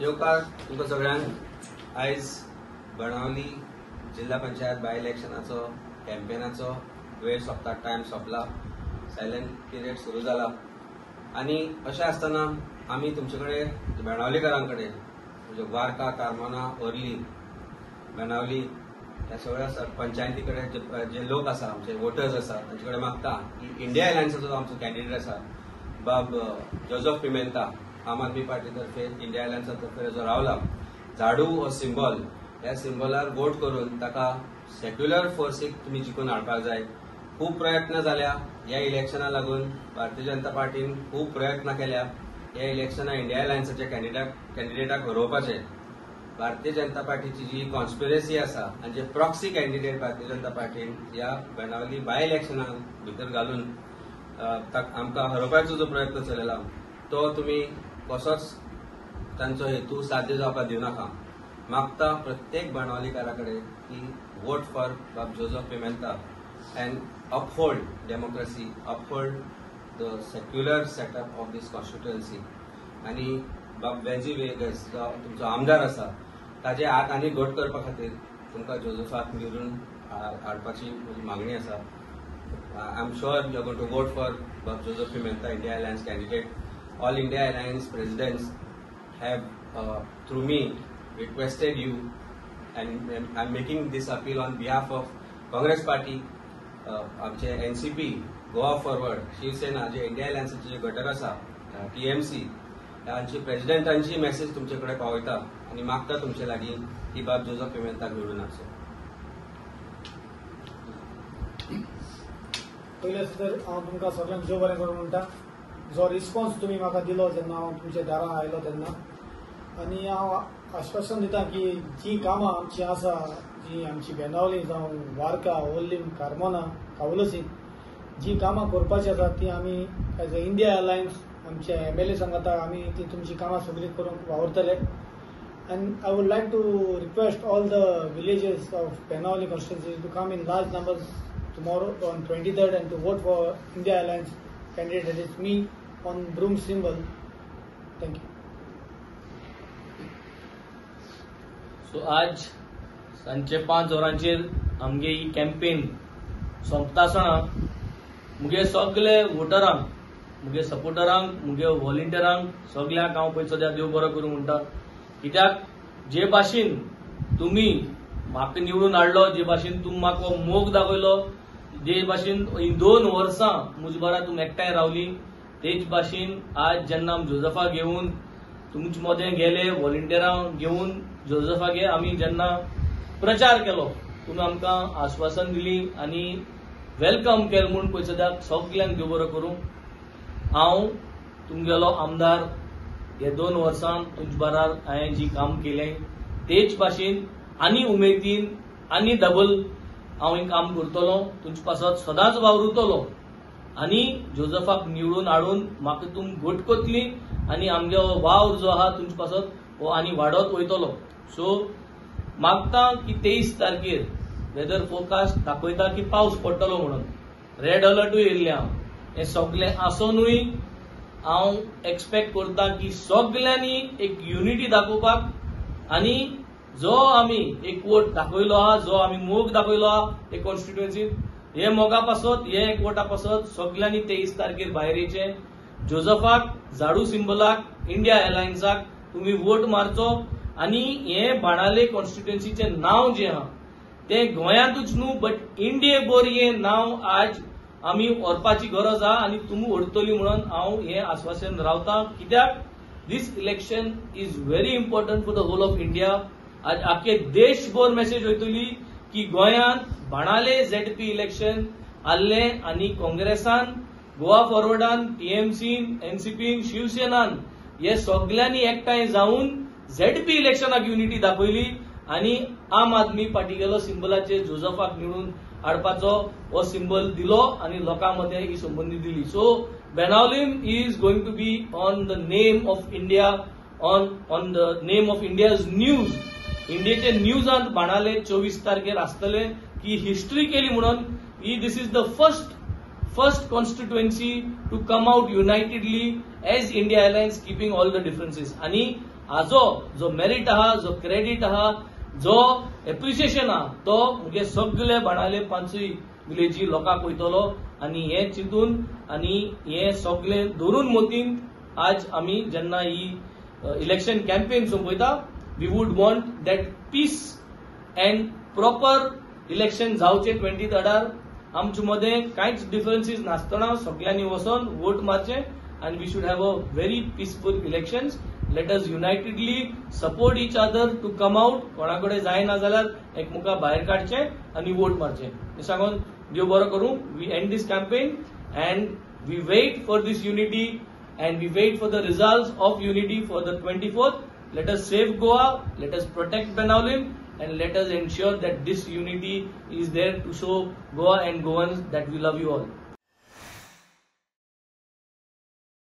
येवकार तुमकां सगळ्यांक. आयज बाणावली जिल्हा पंचायत बाय इलेक्शनाचो कॅम्पेनाचो वेळ सोंपता, टायम सोंपला, सायलंट पिरियड सुरू जाला. आनी अशें आसतना आमी तुमचे कडेन बाणावलीकारां कडेन म्हणजे वार्का, कार्मोना, ओर्ली, बाणावली ह्या सगळ्या पंचायती कडेन जे लोक आसा, आमचे वोटर्स आसा, तांचे कडेन मागता की इंडिया अलायन्साचो आमचो कॅन्डिडेट आसा बाब जोजफ पिमेंता, आम आदमी पार्टी तर्फे इंडिया अलायन्सा तर्फे जो रावला, झाडू हो सिंबॉल, ह्या सिंबॉलार वोट करून ताका सेक्युलर फोर्सीक तुमी जिखून हाडपाक जाय. खूब प्रयत्न जाल्या ह्या इलेक्शना लागून, भारतीय जनता पार्टीन खूब प्रयत्न केल्या ह्या इलेक्शना इंडिया अलायन्साच्या कॅन्डिडेटाक हरोवपाचे. भारतीय जनता पार्टीची जी कॉन्स्पिरसी आसा आनी जे प्रॉक्सी कॅन्डिडेट भारतीय जनता पार्टीन ह्या बाणावली बाय इलेक्शनाक भितर घालून आमकां हरोवपाचो जो प्रयत्न चलयला तो तुमी कसोच तांचो हेतू साध्य जावपाक दिवनाका. मागता प्रत्येक बाणावलीकारा कडेन की वोट फॉर बाब Joseph Pimenta and uphold democracy, uphold the secular setup of this constituency. आनी बाब वेन्झी व्हिएगस जो तुमचो आमदार आसा ताजे हात आनी घट करपा खातीर तुमकां जोजफाक निवडून हाडपाची म्हजी मागणी आसा. I am sure you are going to vote for Bob Joseph Pimenta, India Alliance candidate. All India Alliance presidents have through me requested you, and I am making this appeal on behalf of Congress party, आमचे NCP, Goa forward, Shiv Sena, जे India अलायन्साचे जे घटक आसा, TMC, हांची प्रेजिडेंटांची message तुमचे कडेन पावयता आनी मागता तुमचे लागीं की बाब जोजफ पिमेंताक निवडून हाडचो. पयलें तर हांव तुमकां सगळ्यांक देव बरें करूं म्हणटा. जो रिस्पॉन्स तुमी म्हाका दिलो जेन्ना हांव तुमच्या दारां आयलो तेन्ना, आनी हांव आश्वासन दिता की जी कामां आमची आसा, जी आमची बेनावली जावं वार्का, ओर्लीम, कार्मोना, कावलसी जी कामां करपाची आसा ती आमी एज अ इंडिया अलायन्स आमचे एमएलए सांगता आमी ती तुमची कामां सगळीं करूंक वावुरतले. And I would like to request all the villages of Benaulim constituency to come in large numbers tomorrow on 23rd and to vote for India Alliance candidate, that is me, on broom symbol. Thank you. So आज सांजचे 5 वरांचेर आमगे ही campaign सोंपता आसतना मुगे सगळे वोटरांक, मुगे सपोर्टरांक, मुगे व्हॉलंटियरांक सगळ्यांक हांव पळय सद्या देव बरो करूं म्हणटा. कित्याक जे भाशेन तुमी म्हाका निवडून हाडलो, जे भाशेन तुमी म्हाका मोग दाखयलो, जे भाशेन 2 वर्सां म्हजे बरा तुमी एकठांय रावली, तेच भाशेन आज जेन्ना आमी जोजफा घेवन तुमचे मदें गेले, व्हॉलंटियरां घेवन जोजफागे आमी जेन्ना प्रचार केलो, तुमी आमकां आश्वासन दिली आनी welcome केलें म्हूण पळय सद्याक सगल्यांक देव बरो करूं. हांव तुमगेलो आमदार हे 2 वर्सां तुमचे बरार हांवें जी काम केलें तेच भाशेन आनी उमेदीन आनी डबल हांव हें काम करतलो, तुमचे पासत सदांच वावुरतलो आनी जोजफाक निवडून हाडून म्हाका तुम घट कोतली आनी आमगे वावर जो आहा तुमचे पासत हो आनी वाडत वयतलो. सो मागता की 23 तारखेर वेदर फोरकास्ट दाखयता की पावस पडटलो म्हणून, रेड अलर्टूय येयल्लें हांव, हें सगळें आसोनूय हांव एक्सपेक्ट करता की सगळ्यांनी एक युनिटी दाखोवपाक आनी जो आमी एक वोट दाखयलो आहा, जो आमी मोग दाखयलो आहा एक कॉन्स्टिट्युएन्सीन, हे मोगा पासत, हे एकवटा पासत सगळ्यांनी 23 तारखेर भायर येयचें. जोजफाक, झाडू सिंबलाक, इंडिया अलायन्साक तुमी वोट मारचो आनी हे बाणावले कॉन्स्टिट्युएन्सीचें नांव जें आहा तें गोंयांतूच न्हू बट इंडिये भर हें नांव आज आमी व्हरपाची गरज आहा आनी तुमी व्हरतली म्हणून हांव हें आश्वासन रावता. कित्याक this election is very important for the whole of India. आज आख्खे देशभर मेसेज वयतली की गोंयांत बाणावले झेडपी इलेक्शन आसलें आनी काँग्रेसान, गोवा फॉरवर्डान, टीएमसीन, एनसीपीन, शिवसेनान हे सगल्यांनी एकठांय जावन झेडपी इलेक्शनाक युनिटी दाखयली आनी आम आदमी पार्टीगेलो सिंबलाचेर जोजफाक निवडून हाडपाचो हो सिंबल दिलो आनी लोकां मदें ही संबंदी दिली. So Benaulim is going to be on the name of India, on the name of India's news. इंडियेचे न्यूजांत बाणावले 24 तारखेर आसतले की हिस्ट्री केली म्हणून ही this is the first constituency to come out unitedly as India Alliance, keeping all the differences. आणि हाजो जो merit आहा, जो क्रेडीट आहा, जो एप्रिसिएशन आहा तो मुगे सगळे बाणावले पांचूय विलेजी लोकांक वयतलो. आनी हें चिंतून आनी हें सगळें धरून मतीन आज आमी जेन्ना ही इलेक्शन कॅम्पेन सोंपयता, we would want that peace and proper election जावचें 23rd. आमचे मदें कांयच डिफरन्सीस नासतना सगळ्यांनी वचोन वोट मारचें आनी we should have a very peaceful elections. Let us unitedly support each other to come out. कोणा कडेन जायना जाल्यार एकमुका भायर काडचें आनी वोट मारचें. हें सांगून देव बरो करूं. We end this campaign and we wait for this unity and we wait for the results of unity for the 24th. Let us save Goa, let us protect Benaulim, and let us ensure that this unity is there to show Goa and Goans that we love you all.